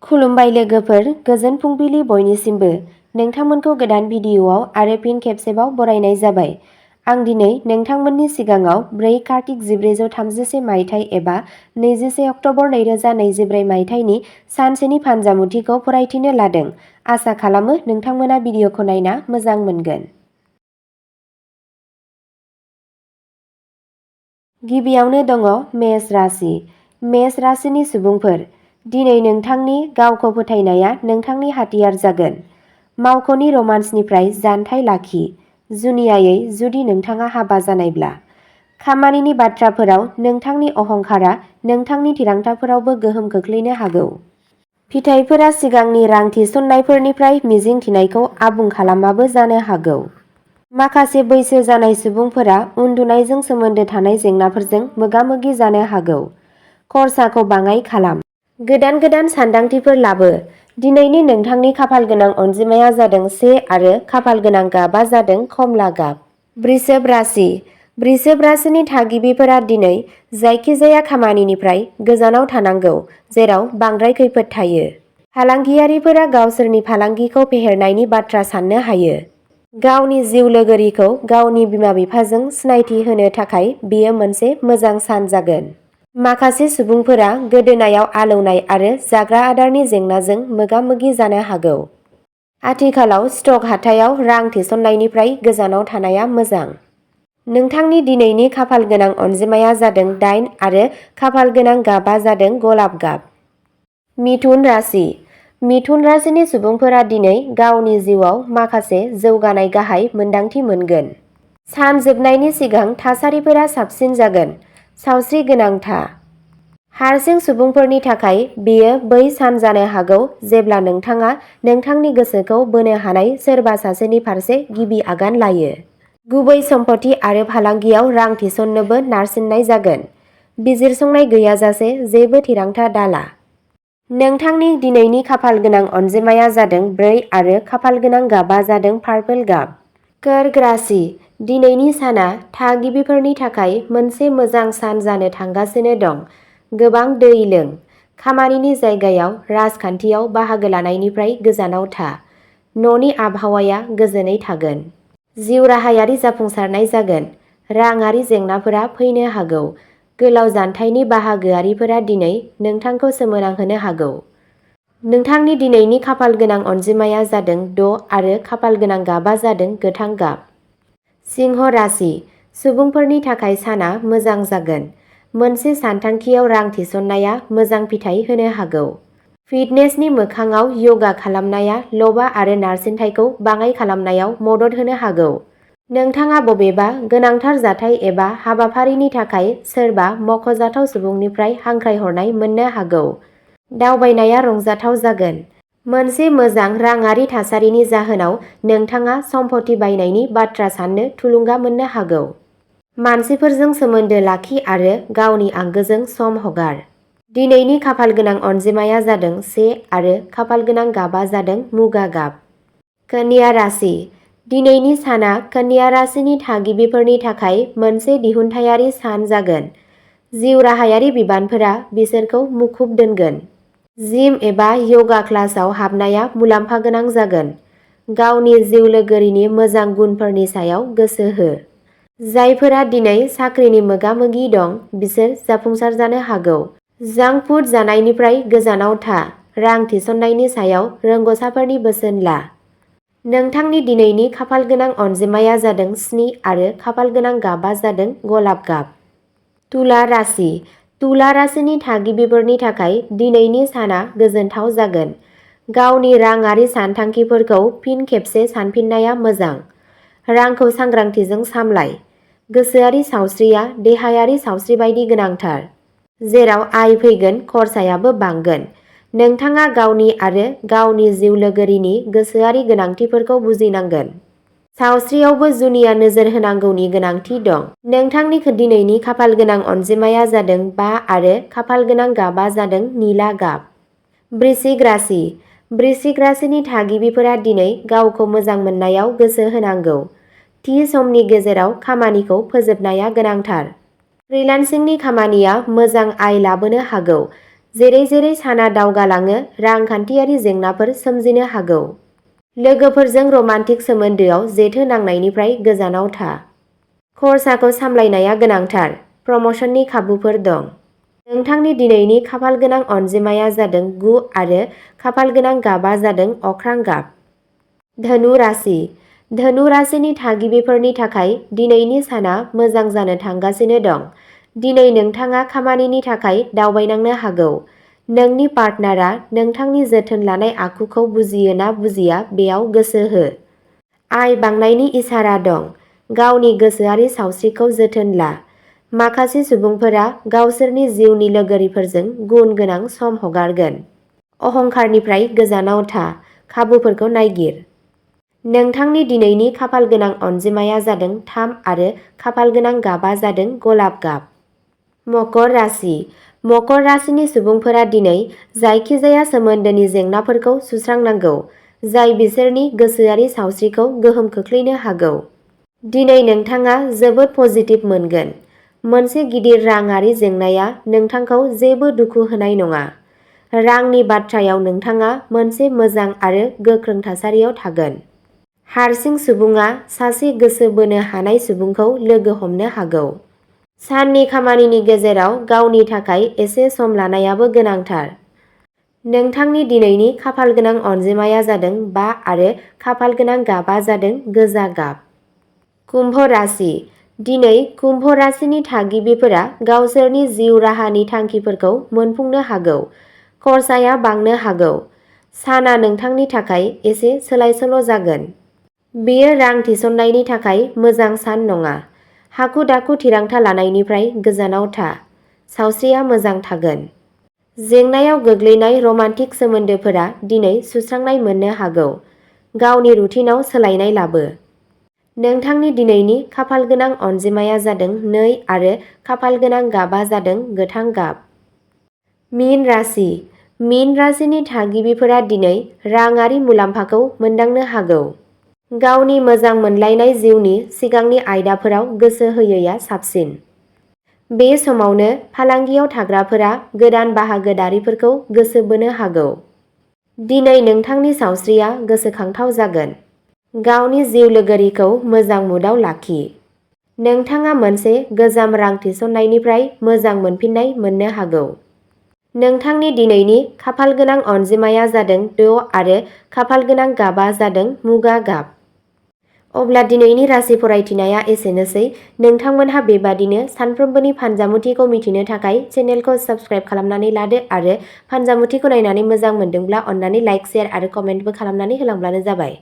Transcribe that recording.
खुलुमबाय लोगोफोर, गोजोन फुंबिलि बयनिसिमबो। नोंथांमोनखौ गोदान भिडिअ'आव आरो फिन खेबसेबाव बरायनाय जाबाय। आं दिनै नोंथांमोननि सिगाङाव 4 कार्तिक 1436 मायथाइ एबा 21 अक्ट'बर 2024 मायथाइनि सानसेनि फानजामुथिखौ फरायथिनो लादों। आसा खालामो नोंथांमोना भिडिअ'खौ नायना मोजां मोनगोन। गिबियावनो दङ मेष राशि। मेष राशिनि सुबुंफोर, दिनै नोंथांनि गावखौ फोथायनाया नोंथांनि हाथियार जागोन। मावख'नि रमान्सनिफ्राय जानथाय लाखि, जुनियायै जुदि नोंथाङा हाबा जानायब्ला। खामानिनि बाथ्राफोराव नोंथांनि अहंकारा नोंथांनि थिरांथाफोरावबो गोहोम खोख्लैनो हागौ। फिथाइफोरा सिगांनि रां थिसननायफोरनिफ्राय मिजिंथिनायखौ आबुं खालामाबो जानो हागौ। माखासे बैसो जानाय सुबुंफोरा उन्दुनायजों सोमोन्दो थानाय जेंनाफोरजों मोगा-मोगि जानो हागौ। खरसाखौ बाङाइ खालाम। गोदान गोदान सानदांथिफोर लाबो। दिनैनि नोंथांनि खाफालगोनां अनजिमाया जादों 1 आरो खाफालगोनां गाबआ जादों कमला गाब। वृषभ राशि। वृषभ राशिनि थागिबिफोरा दिनै जायखिजाया खामानिनिफ्राय गोजानाव थानांगौ जेराव बांद्राय खैफोद थायो। फालांगियारिफोरा गावसोरनि फालांगिखौ फेहेरनायनि बाथ्रा साननो हायो। गावनि जिउ लोगोरिखौ गावनि बिमा-बिफाजों सिनायथि होनो थाखाय बेयो मोनसे मोजां सान जागोन। माखासे सुबुंफोरा गोदोनायाव आलौनाय आरो जाग्रा आदारनि जेंनाजों मोगा-मोगि जानो हागौ। आथिखालाव स्टक हाथायाव रां थिसननायनिफ्राय गोजानाव थानाया मोजां। नोंथांनि दिनैनि खाफालगोनां अनजिमाया जादों 8 आरो खाफालगोनां गाबआ जादों गलाब गाब। मिथुन राशि। मिथुन राशिनि सुबुंफोरा दिनै गावनि जिउआव माखासे जौगानाय गाहाय मोन्दांथि मोनगोन। सान जोबनायनि सिगां थासारिफोरा साबसिन जागोन। सावस्रि गोनां था। हारसिं सुबुंफोरनि थाखाय बेयो बै सान जानो हागौ जेब्ला नोंथाङा नोंथांनि गोसोखौ बोनो हानाय सोरबा सासेनि फारसे गिबि आगान लायो। गुबै सम्पथि आरो फालांगियाव रां थिसननोबो नारसिननाय जागोन। बिजिरसंनाय गैयाजासे जेबो थिरांथा दाला। नोंथांनि दिनैनि खाफालगोनां अनजिमाया जादों 4 आरो खाफालगोनां गाबआ जादों पार्पल गाब। कर्क राशि। दिनैनि साना थागिबिफोरनि थाखाय मोनसे मोजां सान जानो थांगासिनो दं। गोबां दै लों। खामानिनि जायगायाव राजखान्थियाव बाहागो लानायनिफ्राय गोजानाव था। न'नि आबहावाया गोजोनै थागोन। जिउ राहायारि जाफुंसारनाय जागोन। राङारि जेंनाफोरा फैनो हागौ। गोलाव जानथायनि बाहागोआरिफोरा दिनै नोंथांखौ सोमोनांहोनो हागौ। नोंथांनि दिनैनि खाफालगोनां अनजिमाया जादों 6 आरो खाफालगोनां गाबआ जादों गोथां गाब। सिंह राशि। सुबुंफोरनि थाखाय साना मोजां जागोन। मोनसे सानथांखियाव रां थिसननाया मोजां फिथाय होनो हागौ। फिटनेसनि मोखाङाव यगा खालामनाया ल'बा आरो नारसिनथायखौ बाङाइ खालामनायाव मदद होनो हागौ। नोंथाङा बबेबा गोनांथार जाथाय एबा हाबाफारिनि थाखाय सोरबा मख'जाथाव सुबुंनिफ्राय हांख्रायहरनाय मोननो हागौ। दावबायनाया रंजाथाव जागोन। मोनसे मोजां राङारि थासारिनि जाहोनाव नोंथाङा सम्पथि बायनायनि बाथ्रा साननो थुलुंगा मोननो हागौ। मानसिफोरजों सोमोन्दो लाखि आरो गावनि आंगोजों सम हगार। दिनैनि खाफालगोनां अनजिमाया जादों 1 आरो खाफालगोनां गाबआ जादों मुगा गाब। कन्या राशि। दिनैनि साना कन्या राशिनि थागिबिफोरनि थाखाय मोनसे दिहुनथायारि सान जागोन। जिउ राहायारि बिबानफोरा बिसोरखौ मुखुब दोनगोन। जिम एबा यगा क्लासआव हाबनाया मुलाम्फा गोनां जागोन। गावनि जिउ लोगोरिनि मोजां गुनफोरनि सायाव गोसो हो। जायफोरा दिनै साख्रिनि मोगा-मोगि दं बिसोर जाफुंसार जानो हागौ। जांक फुड जानायनिफ्राय गोजानाव था। रां थिसननायनि सायाव रोंग'साफोरनि बोसोन ला। नोंथांनि दिनैनि खाफालगोनां अनजिमाया जादों 7 आरो खाफालगोनां गाबआ जादों गलाब गाब। तुला राशि। तुला राशिनि थागिबिफोरनि थाखाय दिनैनि साना गोजोनथाव जागोन। गावनि राङारि सानथांखिफोरखौ फिन खेबसे सानफिननाया मोजां। रांखौ सांग्रांथिजों सामलाय। गोसोआरि सावस्रिया देहायारि सावस्रि बायदि गोनांथार। जेराव आय फैगोन खरसायाबो बांगोन। नोंथाङा गावनि आरो गावनि जिउ लोगोरिनि गोसोआरि गोनांथिफोरखौ बुजिनांगोन। सावस्रियावबो जुनिया नोजोर होनांगौनि गोनांथि दं। नोंथांनि दिनैनि खाफालगोनां अनजिमाया जादों 5 आरो खाफालगोनां गाबआ जादों निला गाब। वृश्चिक राशि। वृश्चिक राशिनि थागिबिफोरा दिनै गावखौ मोजां मोननायाव गोसो होनांगौ। थि समनि गेजेराव खामानिखौ फोजोबनाया गोनांथार। फ्रिलान्सिंनि खामानिया मोजां आय लाबोनो हागौ। जेरै जेरै साना दावगालाङो रांखान्थियारि जेंनाफोर सोमजिनो हागौ। लोगोफोरजों रमान्टिक सोमोन्दोआव जेथो नांनायनिफ्राय गोजानाव था। खरसाखौ सामलायनाया गोनांथार। प्रम'शननि खाबुफोर दं। नोंथांनि दिनैनि खाफालगोनां अनजिमाया जादों 9 आरो खाफालगोनां गाबआ जादों अख्रां गाब। धनु राशि। धनु राशिनि थागिबिफोरनि थाखाय दिनैनि साना मोजां जानो थांगासिनो दं। दिनै नोंथाङा खामानिनि थाखाय दावबायनांनो हागौ। नोंनि पार्टनारा नोंथांनि जोथोन लानाय आखुखौ बुजियो ना बुजिया बेयाव गोसो हो। आय बांनायनि इसारा दं। गावनि गोसोआरि सावस्रिखौ जोथोन ला। माखासे सुबुंफोरा गावसोरनि जिउनि लोगोरिफोरजों गुन गोनां सम हगारगोन। अहंकारनिफ्राय गोजानाव था। खाबुफोरखौ नायगिर। नोंथांनि दिनैनि खाफालगोनां अनजिमाया जादों 3 आरो खाफालगोनां गाबआ जादों गलाब गाब। मकर राशि। मकर राशिनि सुबुंफोरा दिनै जायखिजाया सोमोन्दोनि जेंनाफोरखौ सुस्रांनांगौ जाय बिसोरनि गोसोआरि सावस्रिखौ गोहोम खोख्लैनो हागौ। दिनै नोंथाङा जोबोद पजिटिभ मोनगोन। मोनसे गिदिर राङारि जेंनाया नोंथांखौ जेबो दुखु होनाय नङा। रांनि बाथ्रायाव नोंथाङा मोनसे मोजां आरो गोख्रों थासारियाव थागोन। हारसिं सुबुङा सासे गोसो बोनो हानाय सुबुंखौ लोगो हमनो हागौ। साननि खामानिनि गेजेराव गावनि थाखाय एसे सम लानायाबो गोनांथार। नोंथांनि दिनैनि खाफालगोनां अनजिमाया जादों 5 आरो खाफालगोनां गाबआ जादों गोजा गाब। कुम्भ राशि। दिनै कुम्भ राशिनि थागिबिफोरा गावसोरनि जिउ राहानि थांखिफोरखौ मोनफुंनो हागौ। खरसाया बांनो हागौ। साना नोंथांनि थाखाय एसे सोलाय-सोल' जागोन। बेयो रां थिसननायनि थाखाय मोजां सान नङा। हाखु-दाखु थिरांथा लानायनिफ्राय गोजानाव था। सावस्रिया मोजां थागोन। जेंनायाव गोग्लैनाय रमान्टिक सोमोन्दोफोरा दिनै सुस्रांनाय मोननो हागौ। गावनि रुटिनआव सोलायनाय लाबो। नोंथांनि दिनैनि खाफालगोनां अनजिमाया जादों 2 आरो खाफालगोनां गाबआ जादों गोथां गाब। मीन राशि। मीन राशिनि थागिबिफोरा दिनै राङारि मुलाम्फाखौ मोनदांनो हागौ। गावनि मोजां मोनलायनाय जिउनि सिगांनि आयदाफोराव गोसो होयैआ साबसिन। बे समावनो फालांगियाव थाग्राफोरा गोदान बाहागोदारिफोरखौ गोसो बोनो हागौ। दिनै नोंथांनि सावस्रिया गोसोखांथाव जागोन। गावनि जिउ लोगोरिखौ मोजां मुडआव लाखि। नोंथाङा मोनसे गोजाम रां थिसननायनिफ्राय मोजां मोनफिन्नाय मोननो हागौ। नोंथांनि दिनैनि खाफालगोनां अनजिमाया जादों 6 आरो खाफालगोनां गाबआ जादों मुगा गाब। अब्ला दिनैनि राशि फरायथिनाया एसेनोसै। नोंथांमोनहा बेबादिनो सानफ्रोमबोनि फानजामुथिखौ मिथिनो थाखाय चेनेलखौ साबस्क्राइब खालामनानै लादो आरो फानजामुथिखौ नायनानै मोजां मोनदोंब्ला अन्नानै लाइक, शेयार आरो कमेन्टबो खालामनानै होलांब्लानो जाबाय।